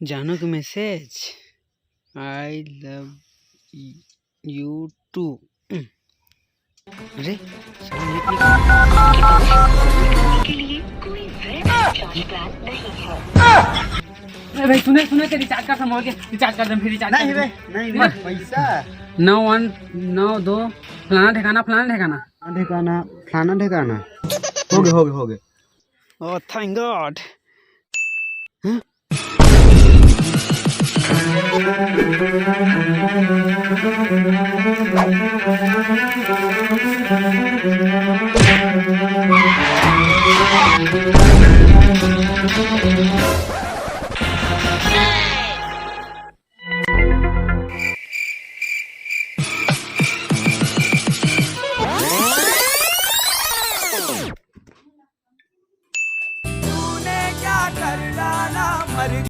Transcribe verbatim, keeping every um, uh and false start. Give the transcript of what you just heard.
जानू के message, "I love you too." अरे, अरे भाई, सुने, सुने, तेरी recharge card खत्म हो गया, recharge card दे, फिर recharge नहीं card बे, दे। नहीं बे, पैसा। नौ वन, नौ दो, फलाना ठिकाना, फलाना ठिकाना। फलाना ठिकाना, फलाना ठिकाना। हो गए, हो गए, हो गए। Oh, thank God.